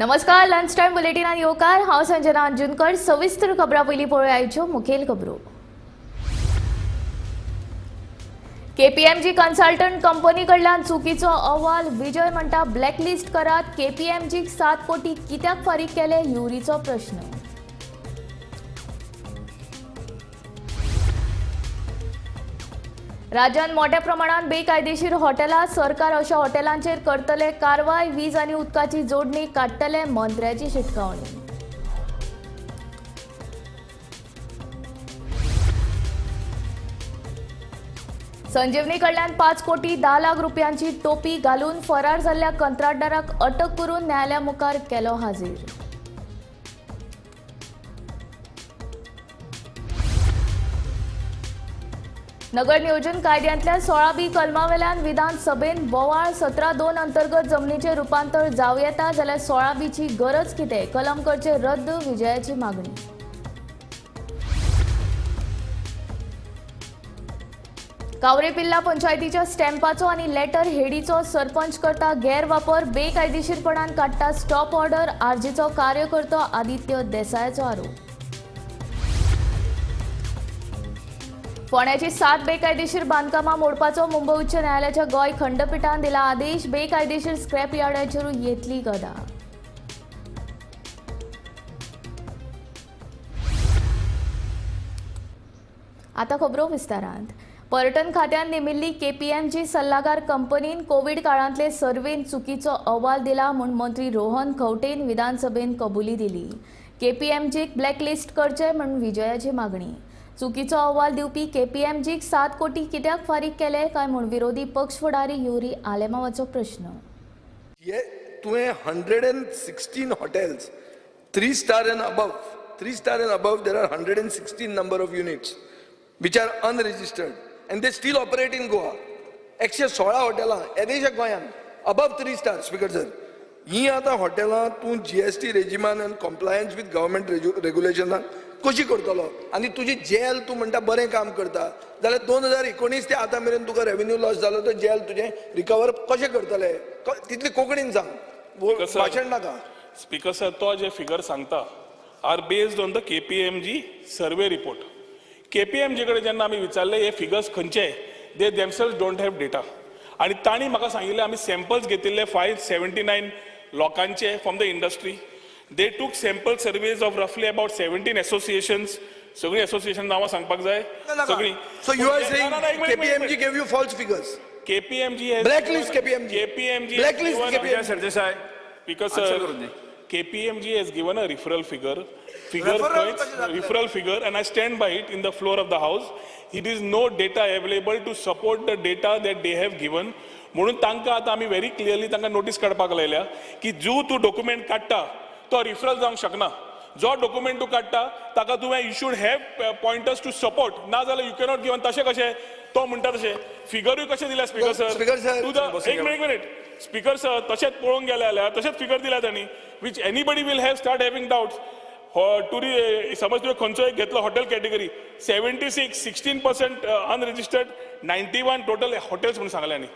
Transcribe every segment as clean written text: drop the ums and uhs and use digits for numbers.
नमस्कार, lunch time बुलेटिनात येवकार. हांव संजना अंजुनकर. सविस्तर खबरां पयलीं पळोवया आयच्यो मुखेल खबरो. केपीएमजी कन्सल्टंट कंपनी कडल्यान चुकीचो अहवाल. विजय म्हणटा ब्लॅकलिस्ट करात. केपीएमजीक 7 कोटी कित्याक फारीक केले, युरीचो प्रश्न. राज्यांत मोठ्या प्रमाणात बेकायदेशीर हॉटेलां. सरकार अशा हॉटेलांचेर करतले कारवाय. वीज आनी उदकाची जोडणी काडटले, मंत्र्याची शिटकावणी. संजीवनी कडल्यान 5 कोटी 10 लाख रुपयांची टोपी घालून फरार जाल्ल्या कंत्राटदाराक अटक करून न्यायालया मुखार केलो हाजीर. नगर नियोजन कायद्यांतल्या 16 बी कलमावेल्यान विधानसभेन बोवाळ. 17(2) अंतर्गत जमनीचें रुपांतर जावं येता जाल्यार 16 बीची गरज कितें? कलम करचें रद्द, विजयाची मागणी. कावरे पिल्ला पंचायतीच्या स्टॅम्पाचो आनी लेटर हेडीचो सरपंच करता गैरवापर. बेकायदेशीरपणान काडटा स्टॉप ऑर्डर, आरजीचो कार्यकर्तो आदित्य देसायाचो आरोप. फोंड्याची सात बेकायदेशीर बांदकामां मोडपाचो मुंबय उच्च न्यायालयाच्या गोंय खंडपिठान दिला आदेश. बेकायदेशीर स्क्रॅप यार्डाचेर येतली गदा. आता खबरो विस्तारांत. पर्यटन खात्यान नेमिल्ली केपीएमजी सल्लागार कंपनीन कोवीड काळांतले सर्वेन चुकीचो अहवाल दिला म्हूण मंत्री रोहन खंवटेन विधानसभेन कबुली दिली. केपीएमजीक ब्लॅकलिस्ट करचे म्हूण विजयाची मागणी. चुकीचो अहवाल दिवपी केपीएमजीक 7 कोटी कित्याक फारीक केले काय म्हूण विरोधी पक्ष फुडारी युरी आलेमावाचो प्रश्न. हे तुवें 116 hotels, three star and above, three star and above, there are 116 number of units which are unregistered and they still operate in Goa. 116 हॉटेलां येदेशा गोंयांत above three star. Speaker sir, ही आतां हॉटेलां तूं जीएसटी रेजिमान आनी कॉम्प्लायन्स विथ गव्हर्मेंट रेग्युलेशनान कशी करतलो? आनी तुजी जेल, तूं म्हणटा बरें काम करता, जाल्यार 2019 ते आतां मेरेन तुका रेवेन्यू लॉस जालो, तो जेल तुजें रिकवर कशें करतले? तितली कोंकणीन सांग. Speaker sir. भाशण नाका. स्पीकर सर, तो जे फिगर सांगता are based on the KPMG survey report. KPMG कडेन जेन्ना आमी विचारले हे फिगर्स खंयचे, they themselves don't have data आनी तांणी म्हाका सांगिल्लें, आमी सॅम्पल्स घेतिल्ले 579 लोकांचे from the industry. They took sample surveys of roughly about 17 associations. सगळीं एसोसिएशन नांवां सांगपाक जाय? सगळीं. So you are saying ना, ना, एक minute, एक KPMG minute. gave you false figures? KPMG has Blacklist KPMG. KPMG has Blacklist given KPMG. Vijay Sardesai. Because Answer sir, करून दे. KPMG has given a referral figure. Figure Referral खंयच कशें जातलें? Referral figure and I stand by it in the floor of the house. It is no data available to support the data that they have given. म्हणून तांकां आतां आमी very clearly तांकां notice काडपाक लायल्या की जो तूं डॉक्युमेंट काडटा तो रिफरल जावंक शकना. जो डॉक्युमेंट तूं काडटा ताका तुवें you should have pointers to support, ना जाल्यार you cannot given. तशें कशें तो म्हणटा तशें फिगरूय कशें दिल्या स्पीकर सर? Speaker sir. तुझं एक मिनिट, एक मिनिट, स्पीकर सर. तशेंच पळोवंक गेले जाल्यार तशेंच फिगर दिल्या तांणी, which anybody will have start having doubts. टुरी समज तुवें खंयचो एक घेतलो hotel category, 76, 16% unregistered, 91 total hotels म्हणून सांगले आनी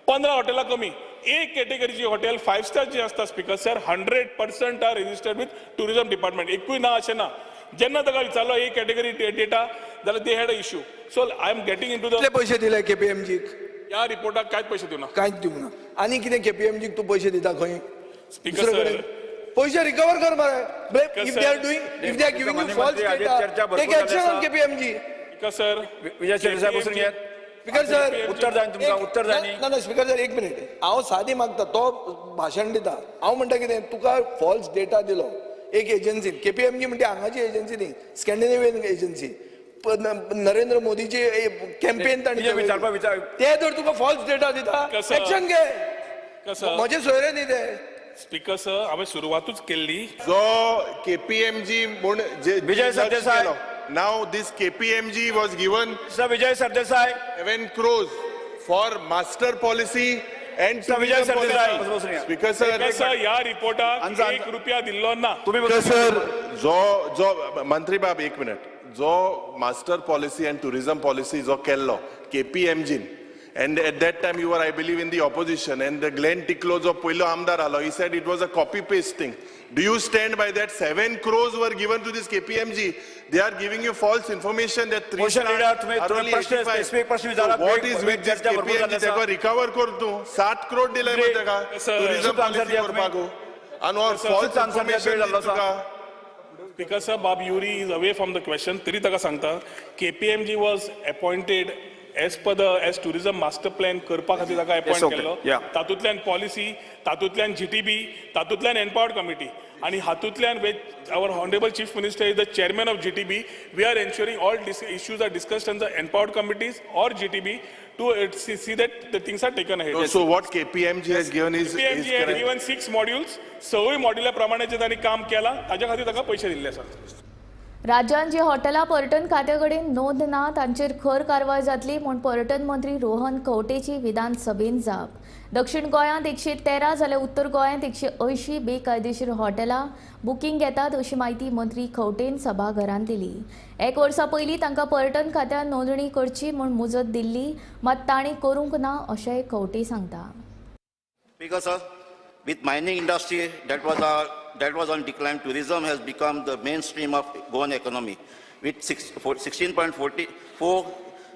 15 हॉटेलां कमी. एक कॅटेगरीची हॉटेल फायव स्टार जी आसता, speaker sir, 100% are registered with tourism department. एकूय ना अशें ना. जेन्ना ताका विचारलो एक कॅटेगरी डेटा जाल्यार they had a issue. So I am getting into the कितले पयशे दिले केपीएमजीक? ह्या रिपोर्टाक कांयच पयशे दिवना. कांयच दिवंक ना. आनी कितें केपीएमजीक तूं पयशे दिता खंय? स्पीकर दुसरे कडेन सर, पयशे रिकवर कर मरे. If they are doing, if they are giving you false मंत्री, डेटा, चर्चा भरपूर टेक एक्शन झाली ऑन आसा. KPMG. Speaker sir, Vijay Sardesai, बसून घेयात. स्पीकर सर, उत्तर जाय तुमकां, उत्तर जाय न्ही? ना ना, स्पीकर सर, एक मिनिट. हांव सादी मागता, तो भाशण दिता. हांव म्हणटा कितें, तुका फॉल्स डेटा दिलो एक एजन्सीन. केपीएमजी म्हणजे हांगाची एजन्सी न्ही, स्कॅन्डिनेवियन एजन्सी. नरेंद्र मोदीची कॅम्पेन तांणी विजय, विचारपा विचार. ते जर तुका फॉल्स डेटा दिता, कसं? एक्शन घे. कसं? म्हजे सोयरे न्ही ते. स्पीकर सर, हांवें सुरवातूच केल्ली. जो केपीएमजी म्हूण जे Vijay Sardesai. Now this KPMG was given sir Vijay Sardesai. 7 crores for master policy and Sir, Vijay Sardesai. बसून घ्या. Speaker sir. स्पीकर सर, ह्या रिपोर्टाक Answer, एक answer. रुपया दिल्लो ना. तुम्ही स्पीकर बसून सर, जो जो मंत्री बाब, एक मिनिट. जो master policy and tourism policy जो केल्लो केपीएमजीन, And at that time you were, I believe, in the opposition. And the Glenn Ticlo जो पयलो आमदार आलो, he said it was a copy paste thing. Do you stand by that? 7 crores were given to this KPMG. They are giving you false information that three Motion star leader, तुम्ही are तुम्ही only प्रश्न 85. Specific प्रश्न So विचारा. what is with this चर्चा भरपूर KPMG? जाल्ली आसा. ताका रिकवर कर तूं. 7 crore दिले मरे ताका Sir, tourism answer policy दिया तुम्ही. करपाक. आनी or false answer दिया, information वेळ जाल्लो दिता आसा. तुका. Because sir, Bob Yuri is away from the question, तरी ताका सांगता, KPMG was appointed as per the as tourism master plan करपा खातीर ताका अपॉइंट okay. केल्लो. तातूंतल्यान पॉलिसी, तातूंतल्यान जीटीबी, तातूंतल्यान एम्पावर्ड कमिटी आनी हातूंतल्यान with our honourable chief minister is the chairman of GTB, we are ensuring all issues are discussed on the empowered committees or GTB to see that the things are taken ahead. So what KPMG has given is KPMG had correct. given six modules. सवूय मॉड्युला प्रमाणे जे तांणी काम केलां ताच्या खातीर ताका पयशे दिल्ले आसात. राज्यांत जी हॉटेलां पर्यटन खात्या कडेन नोंद ना तांचेर खर कारवाय जातली म्हूण पर्यटन मंत्री रोहन खंवटेची विधानसभेन जाप. दक्षिण गोंयांत 113 जाल्यार उत्तर गोंयांत 180 बेकायदेशीर हॉटेलां बुकींग घेतात अशी म्हायती मंत्री खंवटेन सभाघरांत दिली. एक वर्सा पयलीं तांकां पर्यटन खात्यान नोंदणी करची म्हूण मुजत दिल्ली, मात तांणी करूंक ना अशेंय खंवटे सांगता. Because sir, with mining industry that was on decline, tourism has become the mainstream of Goan economy. With 16.44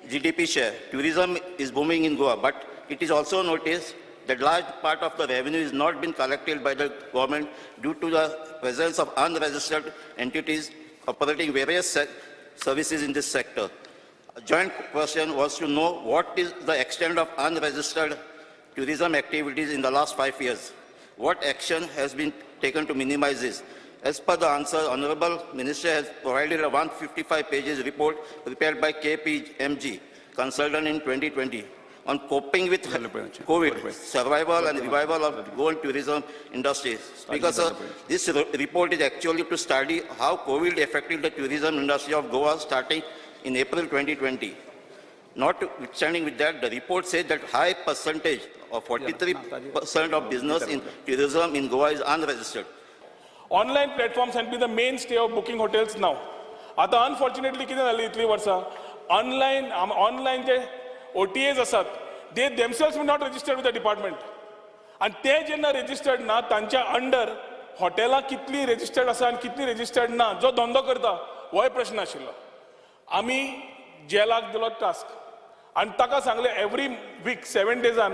GDP share, tourism is booming in Goa. But it is also noticed that large part of the revenue is not been collected by the government due to the presence of unregistered entities operating various services in this sector. A joint question was to know what is the extent of unregistered tourism activities in the last 5 years. What action has been taken to minimize this? As per the answer, Honorable Minister has provided a 155 pages report prepared by KPMG consultant in 2020 on coping with COVID, survival and revival of Goan tourism industry. Speaker, sir, this report is actually to study how COVID affected the tourism industry of Goa starting in April 2020. Notwithstanding with that, the report says that high percentage of 43% of business in tourism in Goa is unregistered. Online platforms have been the mainstay of booking hotels now. आतां unfortunately कितें जालें, इतलीं वर्सां online जे ओटीएज आसात, they themselves not registered with the department आनी ते जेन्ना registered ना, तांच्या अंडर हॉटेलां कितलीं रजिस्टर्ड आसा आनी कितलीं रजिस्टर्ड ना, जो धंदो करता होय प्रश्न आशिल्लो. आमी जेलाक दिलो टास्क आनी ताका सांगलें, एवरी वीक 7 डेजान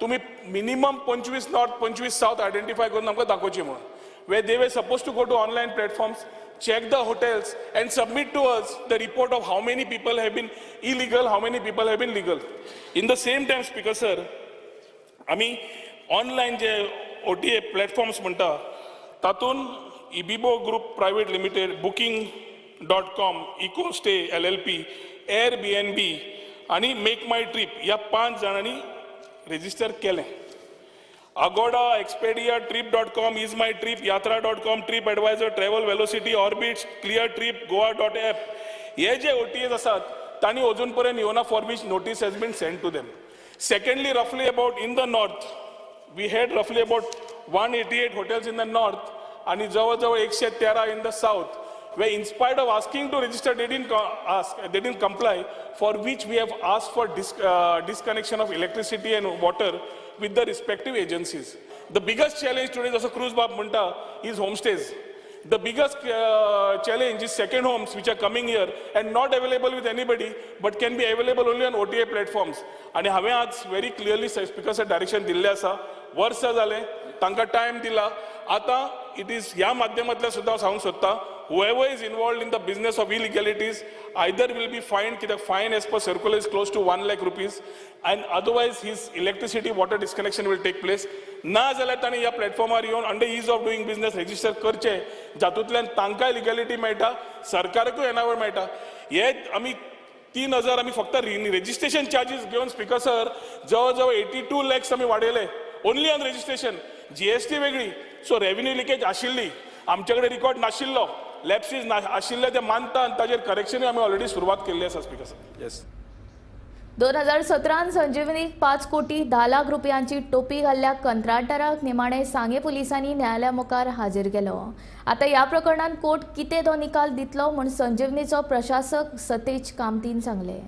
तुमी मिनिमम 25 नॉर्थ, 25 सावथ आयडेंटिफाय करून आमकां दाखोवची म्हणून, where they were supposed to go to online platforms, check the hotels and submit to us the report of how many people have been illegal, how many people have been legal. In the same time, Speaker sir, आमी online जे OTA platforms म्हणटा, तातूंत इबिबो group private limited, Booking.com, eco stay LLP, air बी N बी आनी मेक माय trip ह्या पांच जाणांनी register केलें. Agoda, Expedia, Trip.com, EaseMyTrip, Yatra.com, TripAdvisor, Travel Velocity, Orbitz, Cleartrip, Goa.app हे जे ओटीएज आसात तांणी अजून पर्यंत येवना, for which notice has been sent to them. Secondly, roughly about in the north, we had roughly about 188 hotels in the north आणि जवळ जवळ 113 in the south, where in spite of asking to register, they didn't ask, they didn't comply, for which we have asked for disconnection of electricity and water with the respective agencies. The biggest challenge today, जसं cruise बाब म्हणटा, is homestays. The biggest challenge is second homes which are coming here and not available with anybody but can be available only on OTA platforms. आणि हांवें आज very clearly speaker sir direction दिल्लें आसा. वर्सां जालें तांकां टायम दिला. आतां it is ह्या माध्यमांतल्यान सुद्दां हांव सांगूंक सोदता, whoever is involved in the business of illegalities either will be fined, कित्याक fine as per circular is close to ₹1 lakh, and otherwise his electricity, water disconnection will take place. ना जाल्यार तांणी ह्या प्लॅटफॉर्मार येवन under ease of doing business register करचे, जातूंतल्यान तांकांय legality मेळटा, सरकाराकूय येणावळ मेळटा. हे आमी 3000 आमी फक्त रेजिस्ट्रेशन चार्जीस घेवन, स्पिकर सर, जवळ जवळ 82 लॅक्स आमी वाडयले ओनली ऑन रेजिस्ट्रेशन. जीएसटी वेगळी. सो रेव्हेन्यू लिकेज आशिल्ली, आमचे कडेन रिकॉर्ड नाशिल्लो, लॅप्सीस आशिल्ले ते मानता आनी ताजेर करेक्शनूय आमी ऑलरेडी सुरवात केल्ली आसा, स्पिकर सर. येस. 2017 संजीवनीक 5 कोटी 10 लाख रुपयांची टोपी घाल्ल्या कंत्राटदाराक निमाणे सांगे पुलिसांनी न्यायालया मुखार हाजीर केलो. आतां ह्या प्रकरणांत कोर्ट कितें तो निकाल दितलो म्हूण संजीवनीचो प्रशासक सतेज कामतीन सांगलें.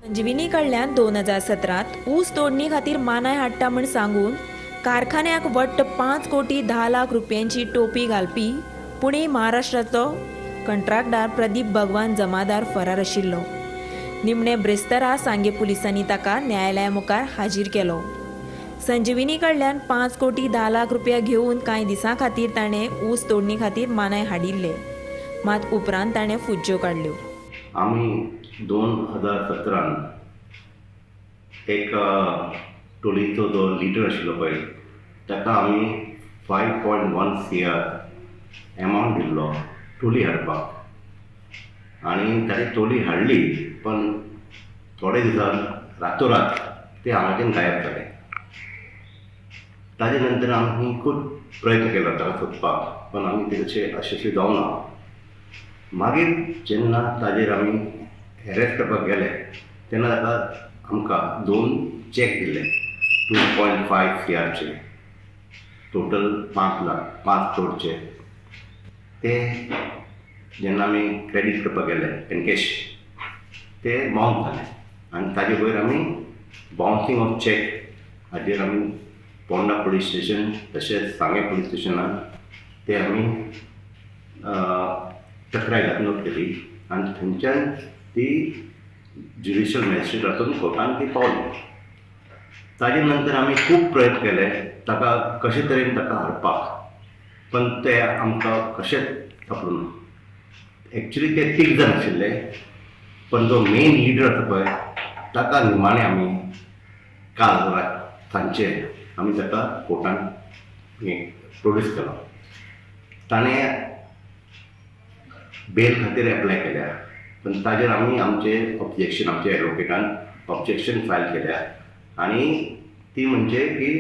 संजीवनी कडल्यान 2017 ऊस तोडणी खातीर मानाय हाडटा म्हूण सांगून कारखान्याक वट्ट 5 कोटी 10 लाख रुपयांची टोपी घालपी पुणे महाराष्ट्राचो कंत्राटदार प्रदीप भगवान जमादार फरार आशिल्लो. निमणे ब्रेस्तारा सांगे पुलिसांनी ताका न्यायालया मुखार हाजीर केलो. संजीवनी कडल्यान 5 कोटी 10 लाख रुपया घेवन कांय दिसां खातीर ताणें ऊस तोडणी खातीर मानाय हाडिल्ले, मात उपरांत ताणें फुज्ज्यो काडल्यो. आमी 2017 एक टोलीचो जो लिडर आशिल्लो पळय ताका आमी 5.1 CR amount दिल्लो टोली हाडपाक आनी ताणी टोली हाडली, पण थोडे दिसान रातोरात ते हांगाच्यान गायब जाले. ताजे नंतर आमी खूब प्रयत्न केलो ताका सोदपाक, पण आमी ते तशें यशस्वी जावना. मागीर जेन्ना ताजेर आमी एरेस्ट करपाक गेले तेन्ना ताका आमकां 2 चॅक दिले 2.5 CRचे, टोटल 5 लाख 5 करोडचे. ते जेन्ना आमी क्रेडीट करपाक गेले एनकॅश ते बाउन्स जाले आनी ताजे वयर आमी बाउन्सिंग ऑफ चॅक हाजेर आमी पोंडा पुलीस स्टेशन तशेंच सांगें पुलीस स्टेशनान ते आमी तक्रार नोट केली आनी थंयच्यान ती ज्युडिशियल मॅजिस्ट्रेट हातून कोर्टान ती पावली. ताजे नंतर आमी खूब प्रयत्न केले ताका कशे तरेन ताका हाडपाक, पण ते आमकां कशेंच सापडूं ना. एक्चुली ते 3 जाण आशिल्ले, पण जो मेन लिडर आसा पळय ताका निमाणें आमी काल सांजचे आमी ताका कोर्टान प्रोड्यूस केलो. ताणें बेल खातीर एप्लाय केल्या, पण ताजेर आमी आमचे ऑब्जेक्शन आमचे एडवोकेटान ऑब्जेक्शन फायल केल्या आनी ती म्हणजे की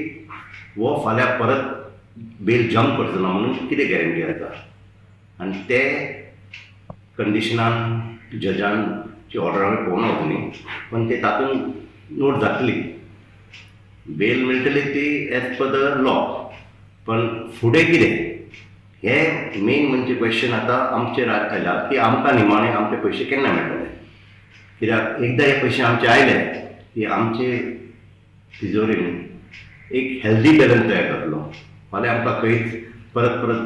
हो फाल्यां परत बेल जम्प करचो ना म्हणून कितें गॅरंटी आसा, आनी ते कंडिशनान जजान जी ऑर्डर आमी पळोवना न्ही, पण ते तातूंत नोट जातली, बेल मेळटली ती एज पर the law, पण फुडें कितें हें मेन म्हणजे क्वेश्चन आतां आमचेर आयला की आमकां निमाणें आमचे पयशे केन्ना मेळटले. कित्याक एकदां हे पयशे आमचे आयले की आमचे तिजोरेन एक हेल्दी बॅलन्स तयार जातलो. फाल्यां आमकां खंयच परत परत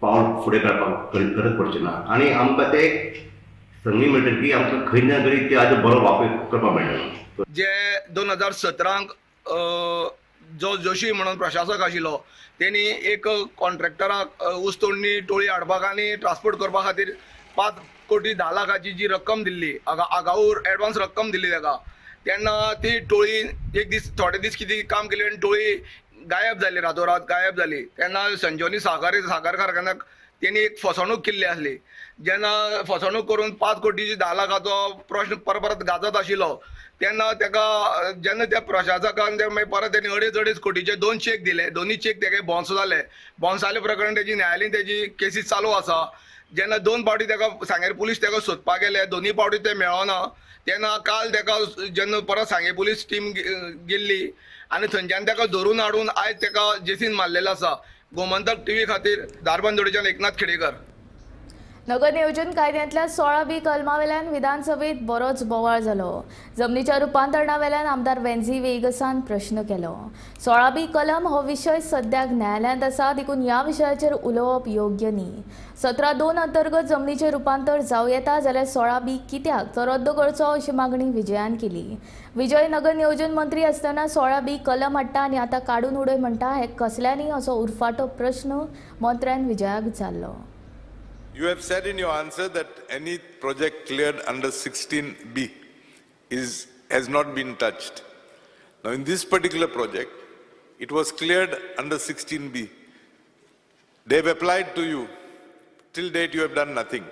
पावल फुडें काडपाक गरज पडचें ना आनी आमकां ते संदी मेळटली की आमकां खंय ना तरी ते आतां बरो वापर करपाक मेळटलो. जे 2017 जो जोशी म्हणून प्रशासक आशिल्लो तेणी एक कॉन्ट्रॅक्टराक ऊस तोडणी टोळी हाडपाक आनी ट्रान्सपोर्ट करपा खातीर 5 कोटी 10 लाखाची जी रक्कम दिल्ली, आगाऊ एडवान्स रक्कम दिल्ली ताका, तेन्ना ती टोळी एक दीस थोडे दीस कितें काम केलें आनी टोळी गायब जाली, रातोरात गायब जाली. तेन्ना संजीवनी साखर कारखान्याक तेणी एक फसवणूक केल्ली आसली. जेन्ना फसवणूक करून 5 कोटीची 10 लाखाचो प्रश्न परत परत गाजत आशिल्लो तेन्ना ताका जेन्ना त्या प्रशासकान ते मागीर परत तेणी 2.5-2.5 कोटीचे 2 चॅक दिले, दोनूय चॅक तेगे बाउन्स जाले. बाउन्स जाले प्रकरण तेजी न्यायालयीन तेजी केसी चालू आसा. जेन्ना 2 फावटी ताका सांगेर पुलीस ताका सोदपाक गेले, दोनूय फावटी ते मेळना. तेन्ना काल ताका जेन्ना परत सांगें पुलीस टीम गेल्ली आनी थंयच्यान ताका धरून हाडून आयज ताका जेसीन मारलेलो आसा. गोमंतक टीव्ही खातीर धारबांदोडेच्यान एकनाथ खेडेकर. नगर नियोजन कायद्यांतल्या 16B कलमावेल्यान विधानसभेत बरोच बोवाळ जालो. जमनीच्या रुपांतरणावेल्यान आमदार वेन्झी वेगसान प्रश्न केलो. 16B कलम हो विशय सद्याक न्यायालयांत आसा, देखून ह्या विशयाचेर उलोवप योग्य न्ही. 17(2) अंतर्गत जमनीचें रुपांतर जावं येता जाल्यार 16B कित्याक तो रद्द करचो अशी मागणी विजयान केली. विजय नगर नियोजन मंत्री आसतना 16B कलम हाडटा आनी आतां काडून उडय म्हणटा हें कसल्यांनी असो उरफाटो प्रश्न मंत्र्यान विजयाक जाल्लो. You have said in your answer that any project cleared under 16B has not been touched. Now in this particular project, it was cleared under 16B. They have applied to you. Till date, you have done nothing.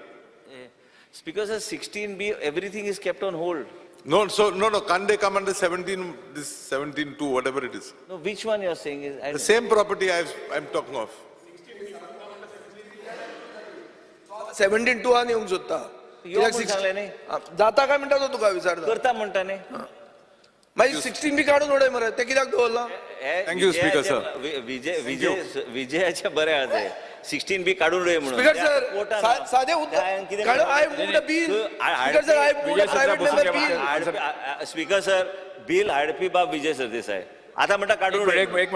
Speaker sir, 16B, everything is kept on hold. No, so no, can't they come under 17, this 17(2), whatever it is? No, which one you are saying is? The same property I'm talking of. 17(2) आनी येवंक सोदता. जाता काय म्हणटा तो तुका विचारता, करता म्हणटा न्ही, मागीर 16B काडून उडय मरे, ते कित्याक दवरला? Thank you speaker sir. विजयाचे बरें आसा. 16B काडून उडय म्हणून. स्पीकर सर, साधे उत्तर I moved a bill. Speaker sir, I moved a private member bill. Speaker sir, bill हाडपी बाब विजय सरदेसाय आता म्हणटा काडून उडय. एक मिनिट,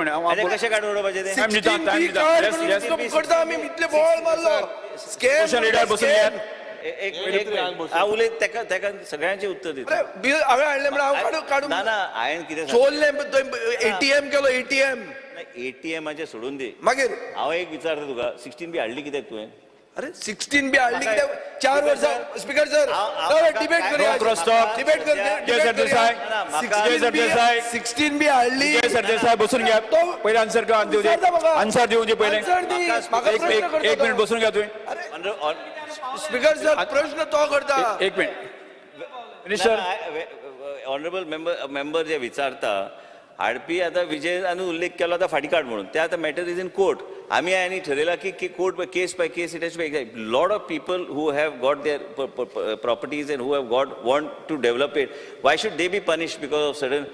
कशें काडून उडोवपाचें तें? 16B काड म्हणून करता आमी, इतले बोवाळ मारलो. स्कॅम लिडर बसून घेयात. एक हांव उलयत तेका तेका सगळ्यांचें उत्तर दिता. बिल हांवें हाडलें म्हणून हांव काडून ना ना, हांवें कितें चोरलें, एटीएम केलो. एटीएम एटीएमाचें सोडून दी. मागीर हांव एक विचारता तुका, 16B हाडली कित्याक तुवें? अरे 16B हाडली कित्याक? 4 वर्सां. स्पीकर सर, डिबेट करूया, डिबेट करूया. 16B हाडली. विजय सरदेसाय बसून घ्या. पयलें आन्सर दिवं दी, आन्सर दिवं दी पयलें. एक मिनिट बसून घ्या तुवें. स्पीकर सर, प्रश्न तो करता. एक मिनिट मिनिस्टर. ऑनरेबल मेंबर जे विचारता हाडपी आतां विजयान उल्लेख केलो आतां फाटीं काड म्हणून, ते आतां मॅटर is in court. आमी आनी ठरयलां की court by case by case it has to be. Lot of people who have got their properties and who have got want to develop it, why should they be punish because of certain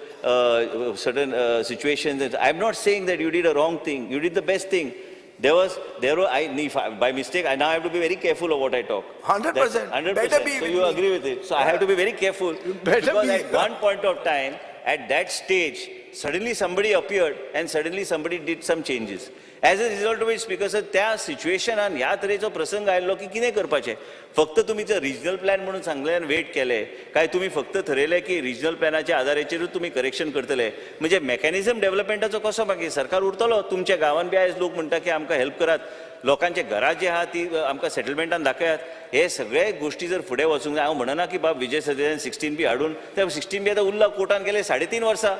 certain situations? I am not saying that you did a wrong thing, you did the best thing. There was, if I, by mistake, I now have to be very careful of what I talk. 100%. 100%. Better be. So you agree with it. So I have to be very careful. Better because be. At one point of time, at that stage, suddenly somebody appeared and suddenly somebody did some changes. As a result of which, because त्या सिच्युएशनान ह्या तरेचो प्रसंग आयलो की कितें करपाचें, फक्त तुमी जर रिजनल प्लॅन म्हणून सांगलें आनी वेट केलें काय तुमी फक्त थरयलें की रिजनल प्लॅनाच्या आदाराचेरूच तुमी करेक्शन करतले, म्हणजे मॅकॅनिझम डेव्हलपमेंटाचो कसो मागीर सरकार उरतलो? तुमच्या गांवान बी आयज लोक म्हणटा की आमकां हेल्प करात, लोकांच्या घरां जी आहा ती आमकां सेटलमेंटान दाखयात. हे सगळे गोश्टी जर फुडें वचूंक जाय, हांव म्हणना की बाब विजय सरदेसायान 16B हाडून ते 16B आतां उरला कोर्टान गेले 3.5 वर्सां.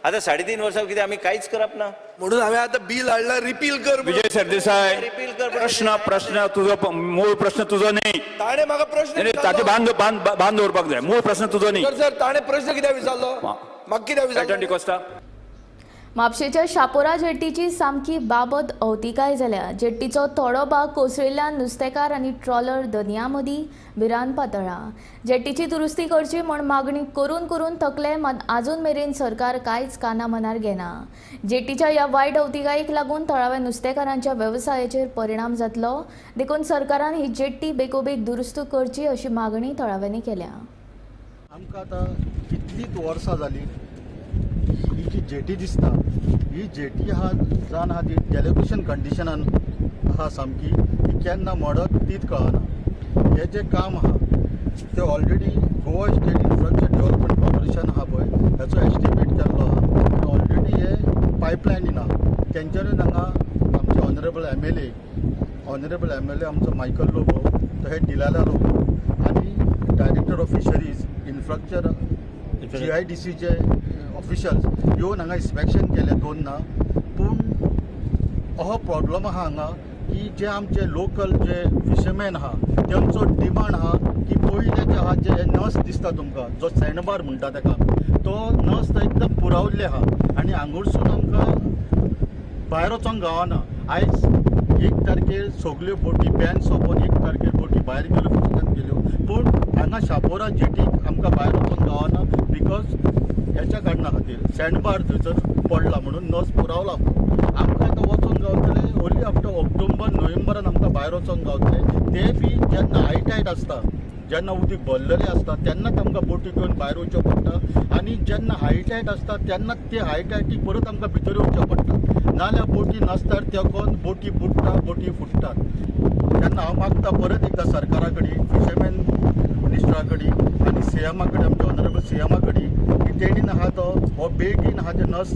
आतां 3.5 वर्सां कितें आमी कांयच करप ना म्हणून हांवें आतां बील हाडला रिपील कर. विजय सरदेसाय, रिपील कर. प्रश्न प्रश्न तुजो मूळ प्रश्न तुजो न्ही. ताणें म्हाका प्रश्न ताचे भान भान दवरपाक जाय. मूळ प्रश्न तुजो न्ही. सर, ताणें प्रश्न कित्याक विचारलो? म्हाका कित्याक विचारलो? म्हापशेच्या शापोरा जेट्टीची सामकी बाबत अवतिकाय जाल्या. जेट्टीचो थोडो भाग कोसळिल्ल्यान नुस्तेकार आनी ट्रॉलर दर्या मदीं भिरांत पातळ्ळा. जेट्टीची दुरुस्ती करची म्हूण मागणी करून करून थकले, मात आजून मेरेन सरकार कांयच काना मनार घेना. जेट्टीच्या ह्या वायट अवतिकायेक लागून थळाव्या नुस्तेकारांच्या वेवसायाचेर परिणाम जातलो, देखून सरकारान ही जेट्टी बेगोबेग दुरुस्त करची अशी मागणी थळाव्यांनी केल्या. आमकां आतां कितलींच वर्सां जालीं ही जी जेटी दिसता ही जेटी आहा जावन आहा ती डेलिब्रेशन कंडिशनान आहा सामकी, ती केन्ना मोडत तीच कळना. हें जें काम आहा तें already Goa state infrastructure development corporation आहा पळय, हेचो एस्टिमेट केल्लो आहा आनी ऑलरेडी हे पायपलायनीन आहा. तेंच्यानूच हांगा आमचे ऑनरेबल एम एल ए आमचो मायकल लोबो, तशेंच डिलाला लोबो आनी डायरेक्टर ऑफ फिशरीज इन्फ्रास्ट्रक्चर GIDCचे ऑफिशल्स येवन हांगा इन्स्पेक्शन केलें दोनदा. पूण हो प्रॉब्लम आहा हांगा की जे आमचे लोकल जे फिशरमॅन आहा तेंचो डिमांड आहा की पयले जे आहा जे नस दिसता तुमकां जो सँडबार म्हणटा तेका, तो नस तो एकदम पुरावल्ले आहा आनी हांगुरसून आमकां भायर वचोंक गावना. आयज 1 तारखेर सगल्यो बोटी बॅन सोंपोवन 1 तारखेर बोटी भायर गेल्यो, फिशरींत गेल्यो, पूण हांगा शापोरा जेटीक आमकां भायर वचोंक गावना because हेच्या कारणा खातीर सँडबार थंयसर पडला म्हणून नस पुरावला. आमकां आतां वचोंक गावतलें ओन्ली आफ्टर ऑक्टोबर नोव्हेंबरान आमकां भायर वचोंक गावतलें, ते बी जेन्ना हाय टायड आसता, जेन्ना उदीक भरलेलें आसता तेन्नाच आमकां बोटी घेवन भायर वयचें पडटा आनी जेन्ना हाय टायड आसता तेन्ना ते हाय टायडीक परत आमकां भितर येवचें पडटा, नाजाल्यार बोटी नासतार तेकोन बोटी बुडटा, बोटी फुट्टात. तेन्ना हांव मागता परत एकदां सरकारा कडेन, फिशरमॅन मिनिस्टरा कडेन आनी सीएमा कडेन, आमच्या ऑनरेबल सीएमा कडेन की तेणीन आहा तो हो बेगीन आहा ते नस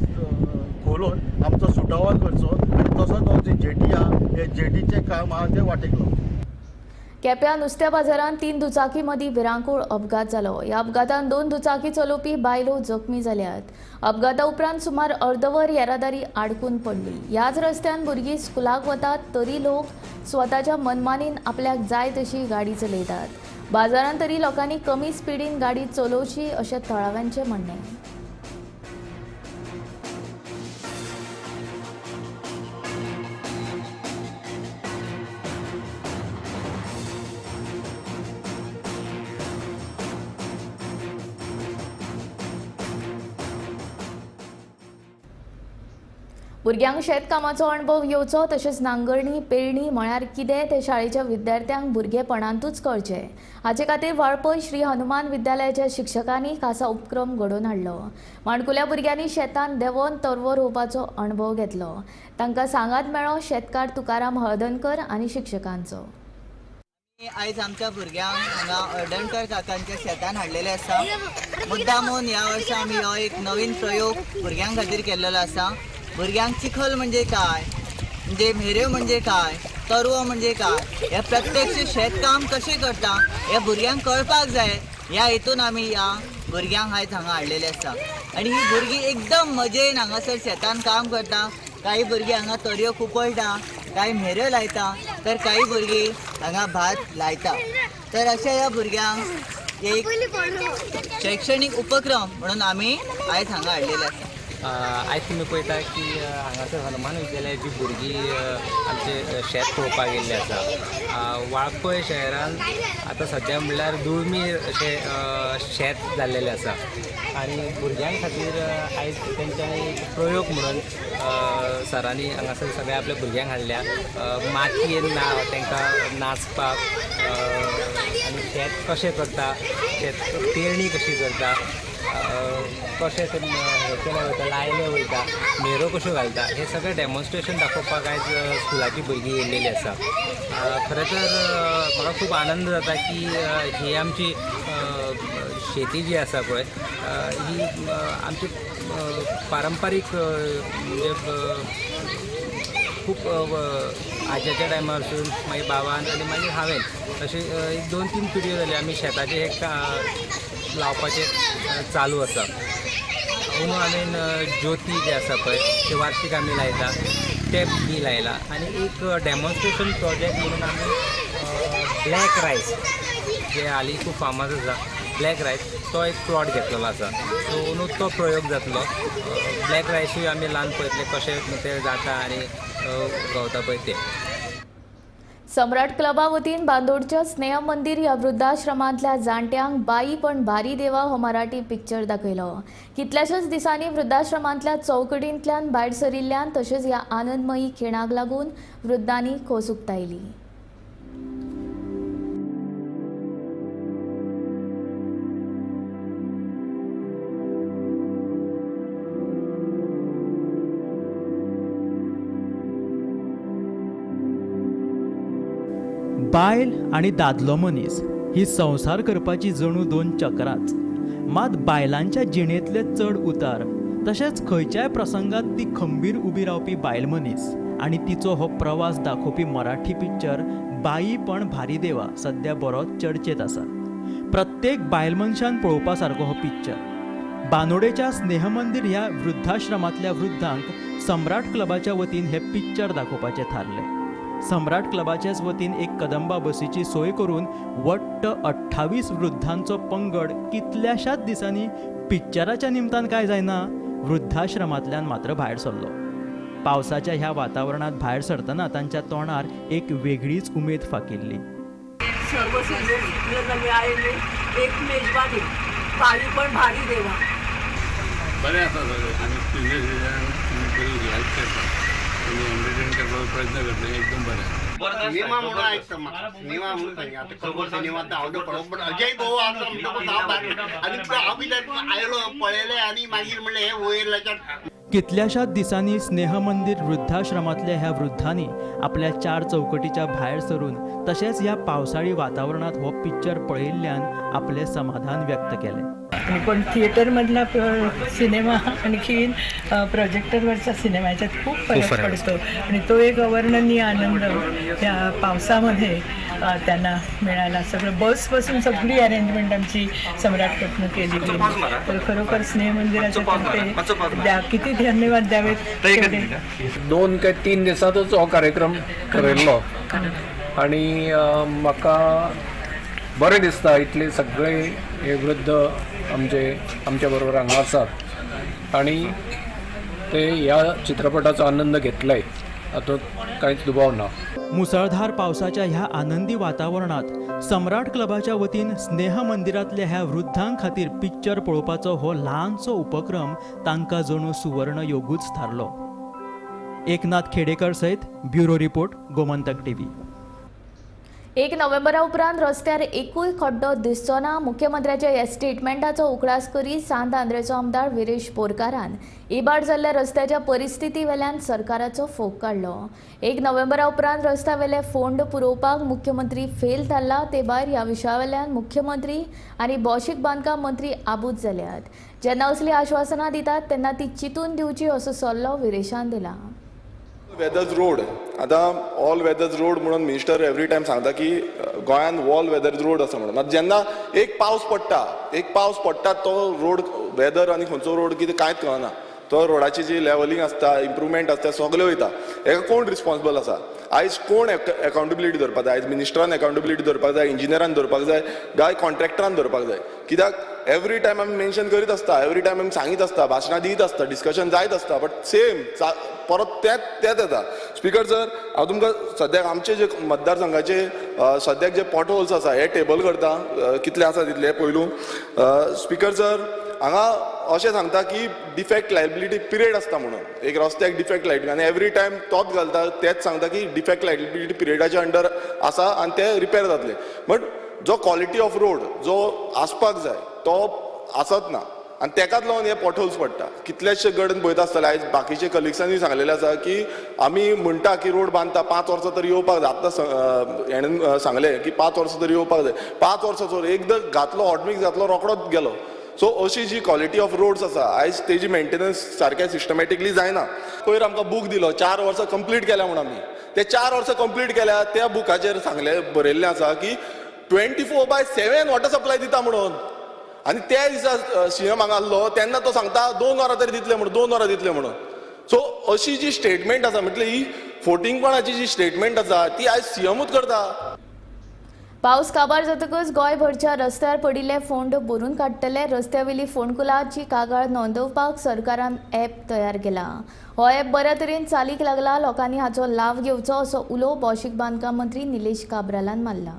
खोलोवन आमचो सुटावो करचो आनी तसोच हो जी जेटी आहा हे जेटीचें काम आहा तें वाटेक लावचें. केप्यां नुस्त्या बाजारांत 3 दुचाकी मदीं भिरांकूळ अपघात जालो. ह्या अपघातान 2 दुचाकी चलोवपी बायलो जखमी जाल्यात. अपघाता उपरांत सुमार अर्दवर येरादारी आडकून पडली. ह्याच रस्त्यान भुरगीं स्कुलाक वतात तरी लोक स्वताच्या मनमानीन आपल्याक जाय तशी गाडी चलयतात. बाजारांत तरी लोकांनी कमी स्पिडीन गाडी चलोवची अशें थळाव्यांचें म्हणणें. भुरग्यांक शेतकामाचो अणभव येवचो तशेंच नांगरणी पेरणी म्हळ्यार कितें तें शाळेच्या विद्यार्थ्यांक भुरगेपणांतूच कळचें हाचे खातीर वाळपय श्री हनुमान विद्यालयाच्या शिक्षकांनी खासा उपक्रम घडोवन हाडलो. माणकुल्या भुरग्यांनी शेतांत देंवोन तरवो रोवपाचो अणभव घेतलो. तांकां सांगात मेळ्ळो शेतकार तुकाराम हळदणकर आनी शिक्षकांचो. आयज आमच्या भुरग्यांक हांगा हळदणकर काकांच्या शेतान हाडलेले आसा. मुद्दामून ह्या वर्सा आमी हो एक नवीन प्रयोग भुरग्यां खातीर केल्लो आसा. भुरग्यांक चिखल म्हणजे काय, म्हणजे म्हेऱ्यो म्हणजे काय, तरवो म्हणजे काय, हे प्रत्यक्ष शेतकाम कशें करता हे भुरग्यांक कळपाक जाय. ह्या हेतून आमी ह्या भुरग्यांक आयज हांगा हाडलेले आसा आनी ही भुरगीं एकदम मजेन हांगासर शेतान काम करता. काही भुरगीं हांगा तरयो कुपळटा, काही म्हेऱ्यो लायता, तर काही भुरगीं हांगा भात लायता. तर अशा ह्या भुरग्यांक एक शैक्षणीक उपक्रम म्हणून आमी आयज हांगा हाडलेले आसा. आयज तुमी पळयता की हांगासर हनुमान विद्यालयाची भुरगीं आमचे शेत पळोवपाक गेल्ली आसा. वाळपय शहरान आतां सद्या म्हणल्यार दुर्मीळ अशें शेत जाल्लेलें आसा आनी भुरग्यां खातीर आयज तेंच्यांनी एक प्रयोग म्हणून सरांनी हांगासर सगळ्या आपल्या भुरग्यांक हाडल्या. मातयेन ना तांकां नाचपाक आनी शेत कशें करता, शेत पेरणी कशी करता, कशें ते हें केलें वयता, लायलें वयता, मेरो कश्यो घालता, हें सगळें डेमॉन्स्ट्रेशन दाखोवपाक आयज स्कुलाची भुरगीं येयलेली आसा. खरें तर म्हाका खूब आनंद जाता की ही आमची शेती जी आसा पळय ही आमची पारंपारीक म्हणजे खूब आज्याच्या टायमारसून मागीर बाबान आनी मागीर हांवें अशें एक 2-3 पिढयो जाली आमी शेताचें हें लावपाचें चालू आसा. अंदू हांवें ज्योती जे आसा पळय ते वार्षीक आमी लायता ते बी लायला आनी एक डेमॉन्स्ट्रेशन प्रोजेक्ट म्हणून आमी ब्लॅक रायस जे हालीं खूब फामाद आसा ब्लॅक रायस तो एक प्लॉट घेतलेलो आसा. सो अंदू तो प्रयोग जातलो. ब्लॅक रायसूय आमी ल्हान पळयतले कशें ते जाता आनी गावता पळय ते. सम्राट क्लबा वतीन बांदोडच्या स्नेह मंदिर ह्या वृद्धाश्रमांतल्या जाणट्यांक बाई पण भारी देवा हो मराठी पिक्चर दाखयलो. कितल्याशाच दिसांनी वृद्धाश्रमांतल्या चौकटींतल्यान भायर सरिल्ल्यान तशेंच ह्या आनंदमयी खिणाक लागून वृद्धांनी खोस उक्तायली. बायल आनी दादलो मनीस ही संवसार करपाची जणू दोन चक्रांच. मात बायलांच्या जिणेंतले चड उतार तशेंच खंयच्याय प्रसंगात ती खंबीर उबी रावपी बायल मनीस आनी तिचो हो प्रवास दाखोवपी मराठी पिक्चर बाई पण भारी देवा सद्या बरोच चर्चेत आसा. प्रत्येक बायल मनशान पळोवपा सारको हो पिक्चर. बांदोडेच्या स्नेहमंदिर ह्या वृद्धाश्रमांतल्या वृद्धांक सम्राट क्लबाच्या वतीन हे पिक्चर दाखोवपाचें थारलें. सम्राट क्लबाचेच वतीन एक कदंबा बसीची सोय करून वट्ट 28 वृद्धांचो पंगड कितल्याशाच दिसांनी पिक्चराच्या निमतान काय जायना वृद्धाश्रमांतल्यान मात्र भायर सरलो. पावसाच्या ह्या वातावरणांत भायर सरतना तांच्या तोंडार एक वेगळीच उमेद फाकिल्ली. सर्व सुंदर एक मेजवानी बाई पण भारी देवा. बरें आसा सगळें आनी सिनियर सिटीजन बरी हेल्प करता आनी एंटरटेन करपाचो प्रयत्न करता, एकदम बरें. सिनेमा म्हणून आयकता म्हाका, सिनेमा म्हणून सांगी आतां खबर सिनेमा हांव पळोवप, पण अजय भाऊ आसा म्हणटकूच हांव भायर आनी हांव कितें आयलो पळयलें आनी मागीर म्हणलें हें वयर लायतात. कितल्याशाच दिसांनी स्नेहमंदिर वृद्धाश्रमांतल्या ह्या वृद्धांनी आपल्या चार चौकटीच्या भायर सरून तशेंच ह्या पावसाळी वातावरणांत हो पिक्चर पळयिल्ल्यान आपलें समाधान व्यक्त केलें. आणि पण थिएटरमधला सिनेमा आणखी प्रोजेक्टरवरचा सिनेमा याच्यात खूप फरक पडतो आणि तो एक अवर्णनीय आनंद त्या पावसामध्ये त्यांना मिळाला. सगळं बसपासून सगळी अरेंजमेंट आमची सम्राटकडनं केली गेली. तर खरोखर स्नेहमंदिराच्या तर्फे किती धन्यवाद द्यावेत. 2 काय 3 दिसांतच हो कार्यक्रम ठरयल्लो आणि म्हाका बरें दिसता इतले सगळे हे वृद्ध आमचे आमच्या बरोबर हांगा आसात आणि ते ह्या चित्रपटाचो आनंद घेतले हातूंत कांयच दुबाव ना. मुसळधार पावसाच्या ह्या आनंदी वातावरणात सम्राट क्लबाच्या वतीन स्नेह मंदिरांतल्या ह्या वृद्धां खातीर पिक्चर पळोवपाचो हो ल्हानसो उपक्रम तांकां जणू सुवर्ण योगूच थारलो. एकनाथ खेडेकर सयत ब्युरो रिपोर्ट, गोमंतक टीव्ही. 1 नोव्हेंबरा उपरांत रस्त्यार एकूय खड्डो दिसचो ना. मुख्यमंत्र्याच्या ह्या स्टेटमेंटाचो उकळास करीत सांत आंद्रेचो आमदार विरेश बोरकारान इबाड जाल्ल्या रस्त्याच्या परिस्थिती वेल्यान सरकाराचो फोग काडलो. 1 नोव्हेंबरा उपरांत रस्त्या वेले फोंड पुरोवपाक मुख्यमंत्री फेल थारला. ते भायर ह्या विशया वेल्यान मुख्यमंत्री आनी भौशीक बांदकाम मंत्री आबूज जाल्यात. जेन्ना असलीं आश्वासनां दितात तेन्ना ती चिंतून दिवची असो सल्लो विरेशान दिला. वेदर्स रोड आतां ऑल वेदर्स रोड म्हणून मिनिस्टर एवरी टायम सांगता की गोंयांत ऑल वेदर्स रोड आसा म्हणून. मात जेन्ना एक पावस पडटा तो रोड वेदर आनी खंयचो रोड कितें कांयच कळना. तो रोडाची जी लेवलिंग आसता, इम्प्रुवमेंट आसता, सगळें वयता. हेका कोण रिस्पॉन्सिबल आसा? आयज कोण एकाउंटेबिलिटी धरपाक जाय? आयज मिनिस्टरान एकाउंटेबिलिटी धरपाक जाय, इंजिनियरान धरपाक जाय, काय कॉन्ट्रॅक्टरान धरपाक जाय? कित्याक एवरी टायम आमी मेन्शन करीत आसता, एवरी टायम आमी सांगीत आसता, भाशणां दीत आसता, डिस्कशन जायत आसता, बट सेम परत तेंच येता. स्पीकर सर, हांव तुमकां सद्याक आमचे जे मतदारसंघाचे सद्याक जे पोटहोल्स आसा हे टेबल करता, कितले आसा तितले पयलू. स्पीकर सर, हांगा अशें सांगता की डिफेक्ट लायबिलिटी पिरियड आसता म्हणून एक रस्त्याक डिफेक्ट लायबिलिटी आनी एवरी टायम तोच घालता, तेच सांगता की डिफेक्ट लायबिलिटी पिरियडाच्या अंडर आसा आनी ते रिपेर जातले. बट जो क्वॉलिटी ऑफ रोड जो आसपाक जाय तो आसत ना आनी तेकाच लागून हे पोटहोल्स पडटा. कितलेशे कडेन पळयता आसतले. आयज बाकीचे कलिग्सांनी सांगलेलें आसा की आमी म्हणटा की रोड बांदता 5 वर्सां तरी येवपाक जाय. आतां हेणें सांगलें की 5 वर्सां तरी येवपाक जाय. 5 वर्सां एकदां घातलो हॉटमिक्स घातलो रोकडोच गेलो. सो अशी जी क्वॉलिटी ऑफ रोड्स आसा आयज तेजी मेंटेनन्स सारकें सिस्टमॅटिकली जायना. पयर आमकां बूक दिलो, 4 वर्सां कंप्लीट केल्या म्हूण आमी ते 4 वर्सां कंप्लीट केल्या. त्या बुकाचेर सांगलें, बरयल्लें आसा की 24/7 वॉटर सप्लाय दिता म्हणून. आनी त्या दिसा सीएम हांगा आसलो तेन्ना तो सांगता 2 वरां तरी दितले म्हणून, 2 वरां दितले म्हणून. सो अशी जी स्टेटमेंट आसा, म्हटल्यार ही फोटिंगपणाची जी स्टेटमेंट आसा ती आयज सीएमूच करता. पावस काबार जातकच गोंयभरच्या रस्त्यार पडिल्ले फोंड भरून काडटले. रस्त्यावेली फोंडकुलाची कागाळ नोंदोवपाक सरकारान ॲप तयार केला. हो ॲप बऱ्या तरेन चालीक लागला. लोकांनी हाचो लाव घेवचो असो उलो भौशीक बांदकाम मंत्री निलेश काब्रालान मारला.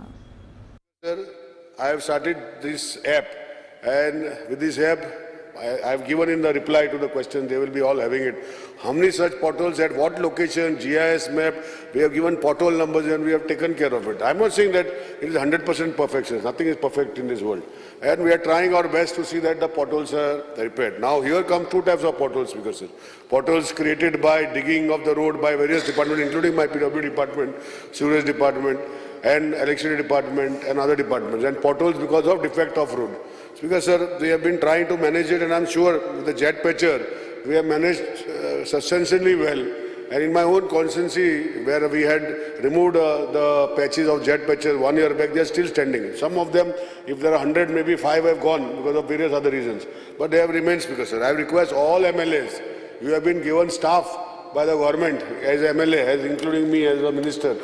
Sir, I have started this app, and with this app, I have given in the reply to the question, they will be all having it. How many such potholes at what location, GIS map, we have given pothole numbers and we have taken care of it. I am not saying that it is 100% perfection. Nothing is perfect in this world. And we are trying our best to see that the potholes are repaired. Now here come 2 types of potholes, because potholes created by digging of the road by various departments, including my PW department, sewage department, and electricity department and other departments, and potholes because of defect of road. Because sir, we have been trying to manage it, and I'm sure with the jet patcher, we have managed substantially well. And in my own constituency, where we had removed the patches of jet patcher 1 year back, they are still standing. Some of them, if there are 100, maybe 5 have gone because of various other reasons. But they have remained, Speaker sir. I request all MLAs, you have been given staff by the government as MLA, as including me as a minister.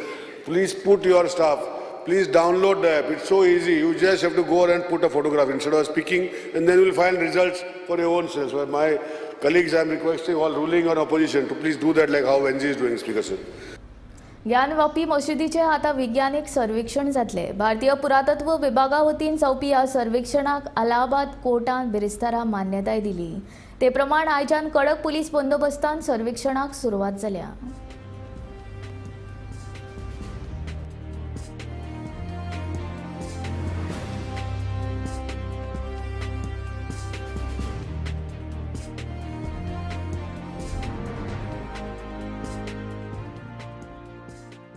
Please put your staff, please download the app. It's so easy. You just have to go and put a photograph instead of speaking, and then you will find results for your own self. So my colleagues, I am requesting all ruling or opposition to please do that like how NG is doing, Speaker sir. Gyanvapi मशिदीचें आतां विज्ञानीक सर्वेक्षण जातलें. भारतीय पुरातत्व विभागा वतीन जावपी ह्या सर्वेक्षणाक अलाहाबाद कोर्टान बिरेस्तारा मान्यताय दिली. ते प्रमाण आयच्यान कडक पुलीस बंदोबस्तान सर्वेक्षणाक सुरवात जाल्या.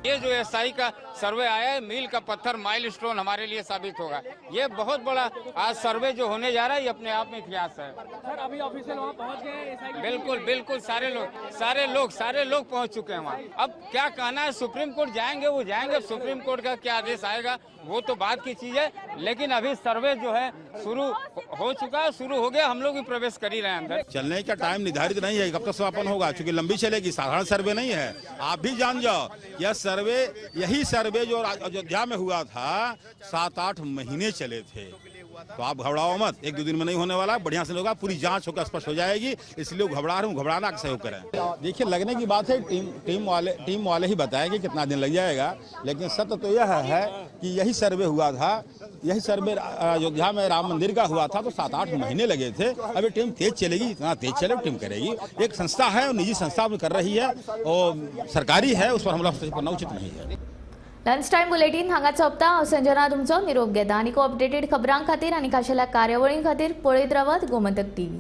ये जो एसआई का सर्वे आया है, मील का पत्थर माइलस्टोन हमारे लिए साबित होगा। ये बहुत बड़ा आज सर्वे जो होने जा रहा है, ये अपने आप में इतिहास है। सर, अभी ऑफिसर वहाँ पहुँच गए हैं? बिल्कुल बिल्कुल, सारे लोग पहुँच चुके हैं वहाँ। अब क्या कहना है, सुप्रीम कोर्ट जाएंगे, वो जाएंगे, सुप्रीम कोर्ट का क्या आदेश आएगा वो तो बात की चीज है, लेकिन अभी सर्वे जो है शुरू हो चुका है, शुरू हो गया, हम लोग भी प्रवेश कर ही रहे हैं अंदर। चलने का टाइम निर्धारित नहीं है कब तक समापन होगा, चूँकि लंबी चलेगी, साधारण सर्वे नहीं है। आप भी जान जाओ, यह सर्वे, यही सर्वे जो अयोध्या में हुआ था 7-8 महीने चले थे, तो आप घबराओ मत, 1-2 दिन में नहीं होने वाला, बढ़िया से होगा, पूरी जांच होकर स्पष्ट हो जाएगी। इसलिए घबरा रहे हूँ, घबराना सहयोग करें। देखिए, लगने की बात है, टीम वाले ही बताएंगे कितना दिन लग जाएगा, लेकिन सत्य तो यह है कि यही सर्वे हुआ था यही सर्वे अयोध्या में राम मंदिर का हुआ था तो 7-8 महीने लगे थे। अभी टीम तेज चलेगी, जितना तेज चले टीम करेगी। एक संस्था है और निजी संस्था कर रही है और सरकारी है, उस पर हमला करना उचित नहीं है। लंच टायम बुलेटीन हांगा सोंपता. हांव संजना तुमचो निरोप घेता आनी अपडेटेड खबरां खातीर आनी खाशेल्या कार्यावळीं खातीर पळयत रावात गोमंतक टीव्ही.